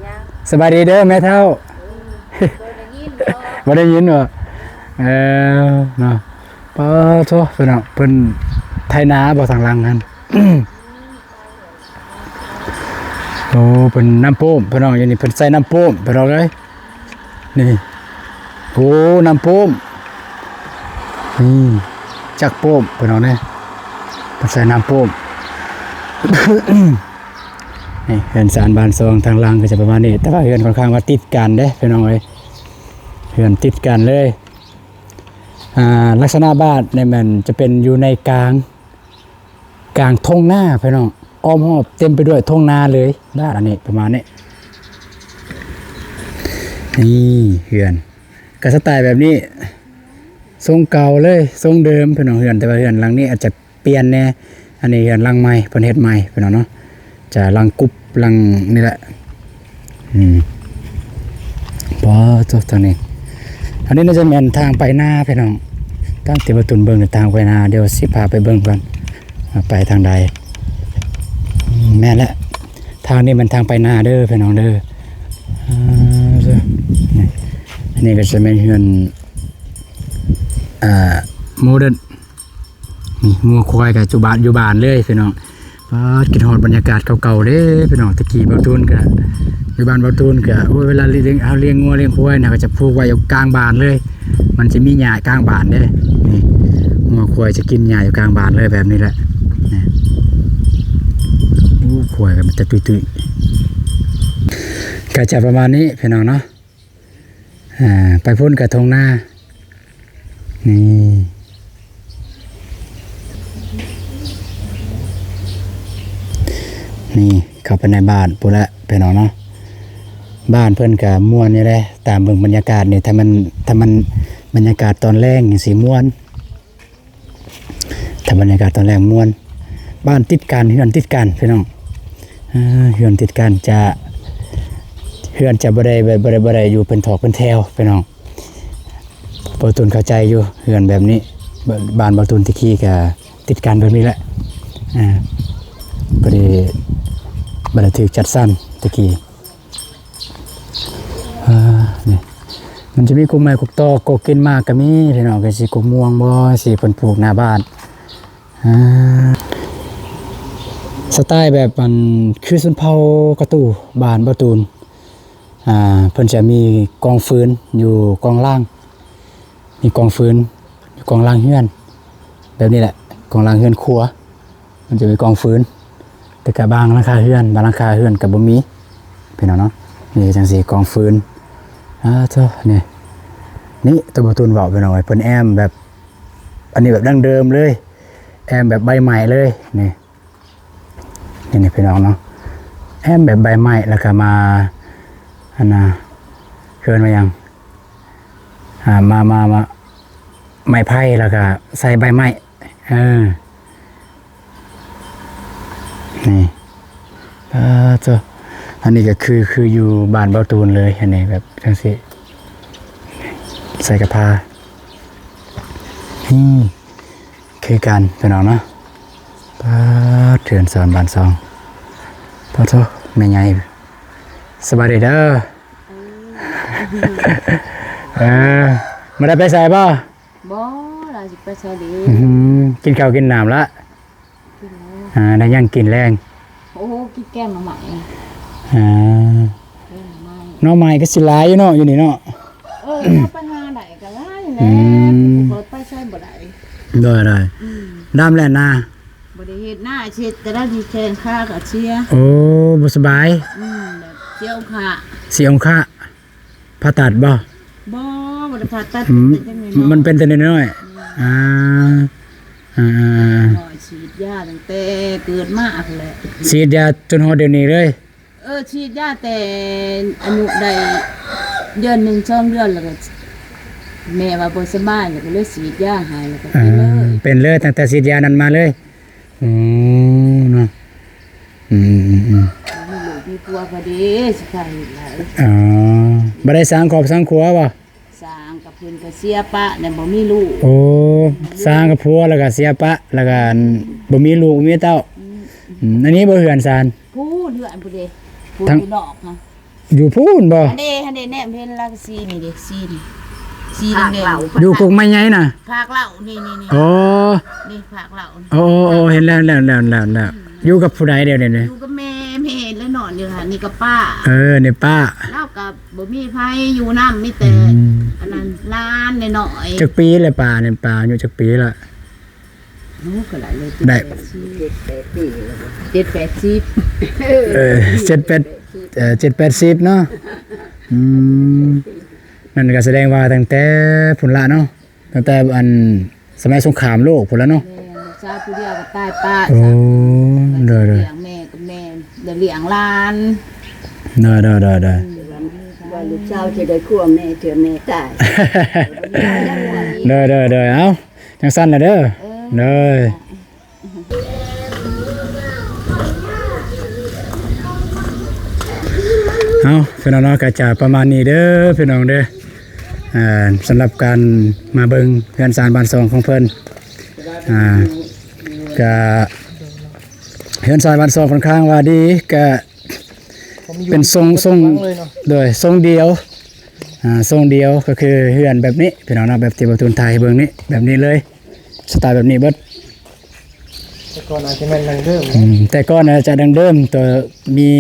ຍັງ? ສະບາຍດີເດີແມ່ເຖົ້າ. ບໍ່ໄດ້ຍິນບໍ? ເອີ ເນາະ. ປາດໂທ້ ພີ່ນ້ອງ ເພິ່ນໄຖນາບໍ່ທາງຫຼັງຫັ້ນ? ໂອ້ ເພິ່ນນ້ຳໂປ້ມພີ່ນ້ອງ ຢູ່ນີ້ເພິ່ນໃສ່ນ້ຳໂປ້ມພີ່ນ້ອງເອີຍ. ນີ້ ໂອ້ ນ້ຳໂປ້ມ ນີ້ ຈັກໂປ້ມພີ່ນ້ອງເອີຍ ເພິ່ນໃສ່ນ້ຳໂປ້ມ. ນີ້ ເຮືອນຊານບ້ານຊ່ອງທາງຫຼັງກໍຈະປະມານນີ້ ແຕ່ວ່າເຮືອນຂ້ອນຂ້າງວ່າຕິດກັນເດ້ພີ່ນ້ອງເອີຍ ເຮືອນຕິດກັນເລີຍ. ອ່າ ລັກສະນະບ້ານນີ້ແມ່ນຈະເປັນຢູ່ໃນກາງ ກາງທົ່ງນາພີ່ນ້ອງ ອ້ອມຮອບເຕັມໄປດ້ວຍທົ່ງນາເລີຍ ບ້ານອັນນີ້ປະມານນີ້. ນີ້ເຮືອນກະສະໄຕແບບນີ້ ຊົງເກົ່າເລີຍ ຊົງເດີມພີ່ນ້ອງ ເຮືອນ ແຕ່ວ່າເຮືອນຫຼັງນີ້ອາດຈະປ່ຽນແດ່. ອັນນີ້ເຮືອນຫຼັງໃໝ່ ເພິ່ນເຮັດໃໝ່ພີ່ນ້ອງເນາະ ຈະຫຼັງກຸບຫຼັງນີ້ແຫຼະ. ອືມ ປາໂທ້ ທາງນີ້ ອັນນີ້ໜ້າຈະແມ່ນທາງໄປນາພີ່ນ້ອງ ຕາມທີ່ບ່າວຕຸນເບິ່ງ ທາງໄປນາ. ດຽວຊິພາໄປເບິ່ງກ່ອນວ່າໄປທາງໃດ. ອືມ ແມ່ນແຫຼະ ທາງນີ້ແມ່ນທາງໄປນາເດີພີ່ນ້ອງເດີ. ອ່າ ນີ້ ອັນນີ້ກໍຈະແມ່ນເຮືອນ ອ່າ ໂມເດີນ. ນີ້ ງົວຄວາຍກໍຢູ່ບ້ານ ຢູ່ບ້ານເລີຍພີ່ນ້ອງ. ປາດ ຄິດຮອດບັນຍາກາດເກົ່າໆເດ້ພີ່ນ້ອງ. ແຕ່ກີ້ບ່າວຕູນກໍ ຢູ່ບ້ານບ່າວຕູນກໍ ໂອ້ຍ ເວລາລ້ຽງ ເຮົາລ້ຽງງົວລ້ຽງຄວາຍນະ ກໍຈະຜູກໄວ້ຢູ່ກາງບ້ານເລີຍ ມັນຈະມີຫຍ້າກາງບ້ານເດ້. ນີ້ ງົວຄວາຍຈະກິນຫຍ້າຢູ່ກາງບ້ານເລີຍ ແບບນີ້ແຫຼະ. ນີ້ ໂອ້ ຄວາຍກໍມັນຈະຕຸ້ຍໆ ກໍຈະປະມານນີ້ພີ່ນ້ອງເນາະ. ອ່າ ໄປພຸ້ນກະທົ່ງນາ ນີ້ ນີ້ ເຂົ້າໄປໃນບ້ານພຸ້ນແຫຼະພີ່ນ້ອງເນາະ. ບ້ານເພິ່ນກະມ່ວນຢູ່ເດ້ ຕາມເບິ່ງບັນຍາກາດນີ້ ຖ້າມັນ ຖ້າມັນບັນຍາກາດຕອນແລງຈັ່ງຊີ້ມ່ວນ. ຖ້າບັນຍາກາດຕອນແລງມ່ວນ ບ້ານຕິດກັນ ເຮືອນຕິດກັນພີ່ນ້ອງ. ເຮືອນຕິດກັນຈະ ເຮືອນຈະບໍ່ໄດ້ ບໍ່ໄດ້ ບໍ່ໄດ້ຢູ່ເປັນຖອກເປັນແຖວພີ່ນ້ອງ. ບ່າວຕູນເຂົ້າໃຈຢູ່ ເຮືອນແບບນີ້ ບ້ານບ່າວຕູນແຕ່ກີ້ກະຕິດກັນແບບນີ້ແຫຼະ. ອ່າ ພໍດີ ບໍ່ໄດ້ຖືກຈັດສັນແຕ່ກີ້. ອ່າ ນີ້ ມັນຈະມີກົກໄມ້ກົກຕອກ ກົກກິນໝາກກໍມີພີ່ນ້ອງ ກໍຊິກົກມ່ວງບໍ່ ຊິເພິ່ນປູກໜ້າບ້ານ. ອ່າ ສະໄຕແບບອັນ ຄືຊົນເຜົ່າກະຕູ ບ້ານບ່າວຕູນ ອ່າ ເພິ່ນຈະມີກອງຟືນຢູ່ກອງລ່າງ ມີກອງຟືນຢູ່ກອງລ່າງເຮືອນ ແບບນີ້ແຫຼະ ກອງລ່າງເຮືອນຄົວ ມັນຈະມີກອງຟືນ ແຕ່ກະບາງຫຼັງຄາເຮືອນ ບາງຫຼັງຄາເຮືອນກະບໍ່ມີພີ່ນ້ອງເນາະ. ນີ້ຈັ່ງຊີ້ກອງຟືນ ອ້າໂທ້ ນີ້ ນີ້ໂຕບ່າວຕູນເວົ້າພີ່ນ້ອງເອີຍ ເພິ່ນແອ້ມແບບ ອັນນີ້ແບບດັ້ງເດີມເລີຍ ແອ້ມແບບໃບໄມ້ເລີຍ ນີ້ ນີ້ ນີ້ພີ່ນ້ອງເນາະ ແອ້ມແບບໃບໄມ້ ແລ້ວກະມາ ອັນນ່າ ເອີ້ນວ່າຫຍັງ ອ່າ ມາ ມາ ມາ ໄມ້ໄຜ່ ແລ້ວກະໃສ່ໃບໄມ້ ເອີ ນີ້ ປາໂທ້ ອັນນີ້ກໍຄື ຄືຢູ່ບ້ານບ່າວຕູນເລີຍ ອັນນີ້ແບບຈັ່ງຊີ້ ໃສ່ກະພາ ນີ້ ຄືກັນພີ່ນ້ອງເນາະ. ປາດ ເຮືອນຊານບ້ານຊ່ອງ ປາໂທ້ ແມ່ໃຫຍ່ ສະບາຍດີເດີ. ເອີ ບໍ່ໄດ້ໄປໃສບໍ່? ບໍ່ ລາວຊິໄປໃສເດ? ອື ກິນເຂົ້າກິນນ້ຳລະ? ກິນແລ້ວ. ອ່າ ໄດ້ຫຍັງກິນແລງ? ໂອ້ ກິນແກງໜໍ່ໄມ້. ອ່າ ແກງໜໍ່ໄມ້ ໜໍ່ໄມ້ກໍຊິຫຼາຍຢູ່ເນາະ ຢູ່ນີ້ເນາະ. ເອີ ເຮົາໄປຫາໄດ້ກໍຫຼາຍແຫຼະ. ອື ກໍໄປໃສບໍ່ໄດ້. ໂດຍໆ. ອື ດຳແລ້ວນາ? ບໍ່ໄດ້ເຮັດນາ ເຮັດແຕ່ລະທີ່ແຂນຂາກໍເສຍ. ໂອ້ ບໍ່ສະບາຍ. ອື ແບບເສຍອົງຄະ ເສຍອົງຄະ. ຜ່າຕັດບໍ່? ບໍ່ ບໍ່ໄດ້ຜ່າຕັດ. ອື ມັນເປັນແຕ່ນ້ອຍໆ. ອື ອ່າ ອ່າໆໆ ນ້ອຍ ສີດຢາຕັ້ງແຕ່ເກີດມາພຸ້ນແຫຼະ. ສີດຢາຈົນຮອດດຽວນີ້ເລີຍ? ເອີ ສີດຢາແຕ່ອາຍຸໄດ້ເດືອນໜຶ່ງສອງເດືອນ ແລ້ວກໍແມ່ວ່າບໍ່ສະບາຍ ແລ້ວກໍເລີຍສີດຢາໃຫ້ ແລ້ວກໍເປັນເລີຍ. ເປັນເລີຍ ຕັ້ງແຕ່ສີດຢານັ້ນມາເລີຍ. ໂອ້ ເນາະ. ອືມໆໆ ມີລູກມີຜົວພໍດີ ຊິພາເຮັດຫຼາຍ. ອໍ ບໍ່ໄດ້ສ້າງຄອບສ້າງຄົວບໍ່? ສ້າງກັບເພິ່ນກໍເສຍປະແລ້ວ ບໍ່ມີລູກ. ໂອ້ ສ້າງກັບຜົວແລ້ວກໍເສຍປະ ແລ້ວກໍ ອັນ ບໍ່ມີລູກບໍ່ມີເຕົ້າ. ອືມ ອັນນີ້ບໍ່ເຮືອນຊານ? ຜູ້ເຮືອນຜູ້ເດ ຜູ້ຢູ່ນອກຫັ້ນ. ຢູ່ພຸ້ນບໍ່? ອັນເດ ອັນເດ ແນມເຫັນລະກະສີນີ້ເດ ສີນີ້ ສີແດງໆ ຢູ່ກົກໄມ້ໃຫຍ່ນະ? ພາກເຫຼົ້າ ນີ້ໆໆ ອໍ ນີ້ພາກເຫຼົ້າ. ໂອ້ໆໆ ເຫັນແລ້ວ ເຫັນແລ້ວ ເຫັນແລ້ວ ເຫັນແລ້ວ. ອືມ ຢູ່ກັບຜູ້ໃດດຽວນີ້? ຢູ່ກັບແມ່ ແມ່ແລ້ວນອນຢູ່ຫັ້ນ. ນີ້ກໍປ້າ. ເອີ ນີ້ປ້າ. ລາວກໍບໍ່ມີໃຜຢູ່ນຳ ມີແຕ່ ອືມ ອັນນັ້ນ ຫຼານນ້ອຍໆ. ຈັກປີແລ້ວປ້ານີ້? ປ້າອາຍຸຈັກປີລະ? ໂອ້ ກໍຫຼາຍເລີຍ ໄດ້ ເຈັດແປດສິບ ເຈັດແປດປີແລ້ວ ເຈັດແປດສິບ. ເອີ ເຈັດແປດ ເອີ ເຈັດແປດສິບເນາະ. ອືມ ນັ້ນກໍສະແດງວ່າຕັ້ງແຕ່ພຸ້ນລະເນາະ. ຕັ້ງແຕ່ອັນສະໄໝສົງຄາມໂລກພຸ້ນແຫຼະເນາະ. ແມ່ນ ລູກສາວຜູ້ດຽວກໍຕາຍປະ ໂອ້ ໂດຍໆ ລ້ຽງແມ່ກັບແມ່ ໄດ້ລ້ຽງຫຼານ. ໂດຍໆໆໆ ອືມ ວ່າລູກສາວຊິໄດ້ຄວງແມ່ເທື່ອແມ່ຕາຍ. ໂດຍໆໆ ເອົ້າ ຈັ່ງຊັ້ນລະເດີ. ເອີ ໂດຍ ເອົາ ພີ່ນ້ອງເນາະ ກໍຈະປະມານນີ້ເດີພີ່ນ້ອງເດີ. ອ່າ ສຳລັບການມາເບິ່ງເຮືອນຊານບ້ານຊ່ອງຂອງເພິ່ນ ອ່າ ກະເຮືອນຊານບ້ານຊ່ອງຂ້ອນຂ້າງວ່າດີ ກະເປັນຊົງ ຊົງ ໂດຍ ຊົງດຽວ ອ່າ ຊົງດຽວ ກໍຄືເຮືອນແບບນີ້ພີ່ນ້ອງເນາະ ແບບທີ່ບ່າວຕູນຖ່າຍໃຫ້ເບິ່ງນີ້ ແບບນີ້ເລີຍ ສະໄຕແບບນີ້ເບິດ. ແຕ່ກ່ອນອາດຈະແມ່ນດັ່ງເດີມ ອືມ ແຕ່ກ່ອນອາດຈະດັ່ງເດີມ ໂຕມີ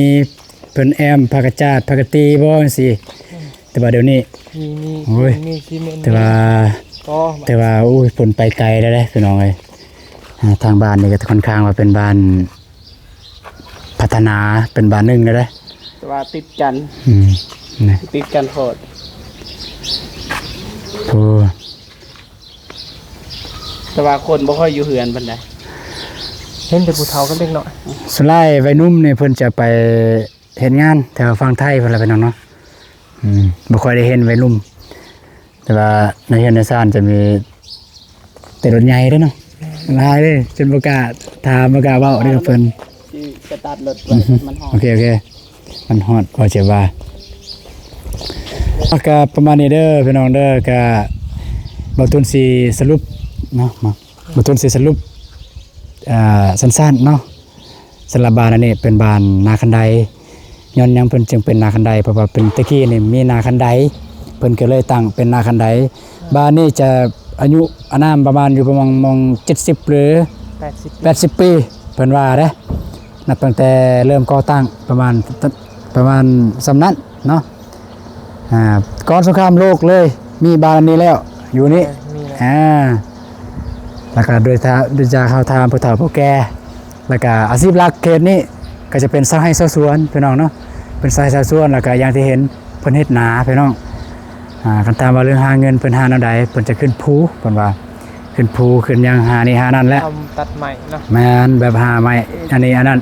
ເພິ່ນແອ້ມຜ້າກະຈາດ ຜ້າກະຕີບໍ່ ຈັ່ງຊີ້. ອືມ ແຕ່ວ່າດຽວນີ້ ມີ ມີ ໂອ້ຍ ມີຊີເມັນ ແຕ່ວ່າ ກໍ ແຕ່ວ່າ ໂອ້ຍ ເພິ່ນໄປໄກແລ້ວເດ້ພີ່ນ້ອງເອີຍ. ອ່າ ທາງບ້ານນີ້ກໍຂ້ອນຂ້າງວ່າເປັນບ້ານພັດທະນາ ເປັນບ້ານໜຶ່ງແລ້ວເດ້ ແຕ່ວ່າຕິດກັນ. ອືມ ນີ້ ຕິດກັນໂພດ ໂອ້ ແຕ່ວ່າຄົນບໍ່ຄ່ອຍຢູ່ເຮືອນປານໃດ ເຫັນແຕ່ຜູ້ເຖົ້າກັບເດັກນ້ອຍ. ສ່ວນຫຼາຍໄວໜຸ່ມນີ້ເພິ່ນຈະໄປເຮັດງານແຖວຝັ່ງໄທພຸ້ນລະພີ່ນ້ອງເນາະ. ອືມ ບໍ່ຄ່ອຍໄດ້ເຫັນໄວໜຸ່ມ ແຕ່ວ່າໃນເຮືອນໃນຊານຈະມີແຕ່ລົດໃຫຍ່ເດ້ເນາະ ຫຼາຍເດ້ ຈົນບໍ່ກ້າຖາມ ບໍ່ກ້າເວົ້າເດ້ກັບເພິ່ນ. ຊິສະຕາດລົດໄວ້ ມັນຮ້ອນ. ໂອເຄ ໂອເຄ ມັນຮອດ ກໍຈະວ່າ ກໍປະມານນີ້ເດີພີ່ນ້ອງເດີ. ກໍບ່າວຕູນຊິສະຫຼຸບເນາະ ບ່າວຕູນຊິສະຫຼຸບ ອ່າ ສັ້ນໆເນາະ ສຳລັບບ້ານອັນນີ້ເປັນບ້ານນາຄັນໄດ. ຍ້ອນຫຍັງເພິ່ນຈຶ່ງເປັນນາຄັນໄດ? ເພາະວ່າເປັນ ແຕ່ກີ້ນີ້ມີນາຄັນໄດ ເພິ່ນກໍເລີຍຕັ້ງເປັນນາຄັນໄດ. ບ້ານນີ້ຈະອາຍຸອານາມປະມານຢູ່ປະມານ ມອງ ເຈັດສິບ ຫຼື ແປດສິບ ແປດສິບປີ ເພິ່ນວ່າເດ້ ນັບຕັ້ງແຕ່ເລີ່ມກໍ່ຕັ້ງ ປະມານ ປະມານສ່ຳນັ້ນເນາະ. ອ່າ ກ່ອນສົງຄາມໂລກເລີຍ ມີບ້ານນີ້ແລ້ວ ຢູ່ນີ້ ເອີ ມີແລ້ວ ອ່າ ແລ້ວກໍໂດຍ ໂດຍຈາກເຮົາຖາມຜູ້ເຖົ້າຜູ້ແກ່ ແລ້ວກະອາຊີບຫຼັກເຂດນີ້ກໍຈະເປັນຊາວໄຮ່ຊາວສວນພີ່ນ້ອງເນາະ ເປັນຊາວໄຮ່ຊາວສວນ. ແລ້ວກະຢ່າງທີ່ເຫັນເພິ່ນເຮັດນາພີ່ນ້ອງ. ອ່າ ຄັນຖາມວ່າເລື່ອງຫາເງິນເພິ່ນຫາແນວໃດ ເພິ່ນຈະຂຶ້ນພູ ເພິ່ນວ່າຂຶ້ນພູຂຶ້ນຫຍັງ ຫານີ້ຫານັ້ນແຫຼະ ທຳຕັດໄມ້ເນາະ. ແມ່ນ ແບບຫາໄມ້ອັນນີ້ອັນນັ້ນ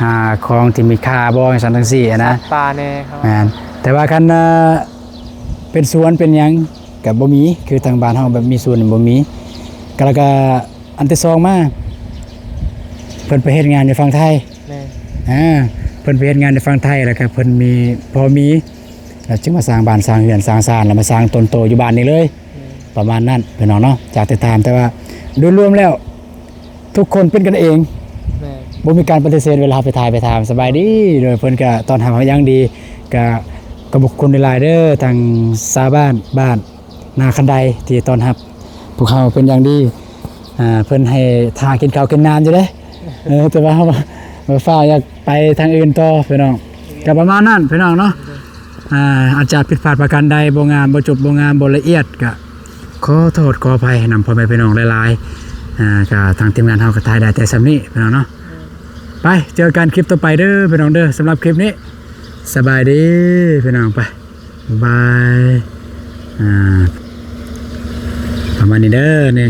ຫາຂອງທີ່ມີຄ່າບໍ່ ຈັ່ງຊັ້ນຈັ່ງຊີ້ນະ ສັດປ່າແດ່. ແມ່ນ ແຕ່ວ່າຄັນ ເອີ ເປັນສວນເປັນຫຍັງ ກະບໍ່ມີ ຄືທາງບ້ານເຮົາແບບມີສວນບໍ່ມີ. ກະ ແລ້ວກະອັນທີສອງມາ ເພິ່ນໄປເຮັດງານຢູ່ຝັ່ງໄທ. ແມ່ນ ອ່າ ເພິ່ນໄປເຮັດງານຢູ່ຝັ່ງໄທ ແລ້ວກະເພິ່ນມີ ພໍມີ ແລ້ວຈຶ່ງມາສ້າງບ້ານສ້າງເຮືອນສ້າງຊານ ແລ້ວມາສ້າງຕົນໂຕຢູ່ບ້ານນີ້ເລີຍ. ແມ່ນ ປະມານນັ້ນພີ່ນ້ອງເນາະ ຈາກທີ່ຖາມ. ແຕ່ວ່າໂດຍລວມແລ້ວ ທຸກຄົນເປັນກັນເອງ. ແມ່ນ ບໍ່ມີການປະຕິເສດ ເວລາເຮົາໄປຖ່າຍໄປຖາມ ສະບາຍດີ ໂດຍເພິ່ນກະຕ້ອນຮັບເຮົາຢ່າງດີ. ກະຂອບພະຄຸນຫຼາຍໆເດີ ທາງຊາວບ້ານ ບ້ານນາຄັນໄດ ທີ່ຕ້ອນຮັບພວກເຮົາເປັນຢ່າງດີ. ອ່າ ເພິ່ນໃຫ້ຖ້າກິນເຂົ້າກິນນ້ຳຢູ່ເດ້ ເອີ ແຕ່ວ່າເຮົາ ເຮົາຟ້າວຢາກໄປທາງອື່ນຕໍ່ພີ່ນ້ອງ. ກະປະມານນັ້ນພີ່ນ້ອງເນາະ. ອ່າ ອາດຈະຜິດພາດປະການໃດ ບໍ່ງາມ ບໍ່ຈົບ ບໍ່ງາມ ບໍ່ລະອຽດ ກະຂໍໂທດຂໍອະໄພນຳພໍ່ແມ່ພີ່ນ້ອງຫຼາຍໆ. ອ່າ ກະທາງທີມງານເຮົາກະຖ່າຍໄດ້ແຕ່ສ່ຳນີ້ພີ່ນ້ອງເນາະ. ໄປເຈີກັນຄລິບຕໍ່ໄປເດີພີ່ນ້ອງເດີ. ສຳລັບຄລິບນີ້ ສະບາຍດີພີ່ນ້ອງ ໄປ ບາຍບາຍ. ອ່າ ປະມານນີ້ເດີນີ້.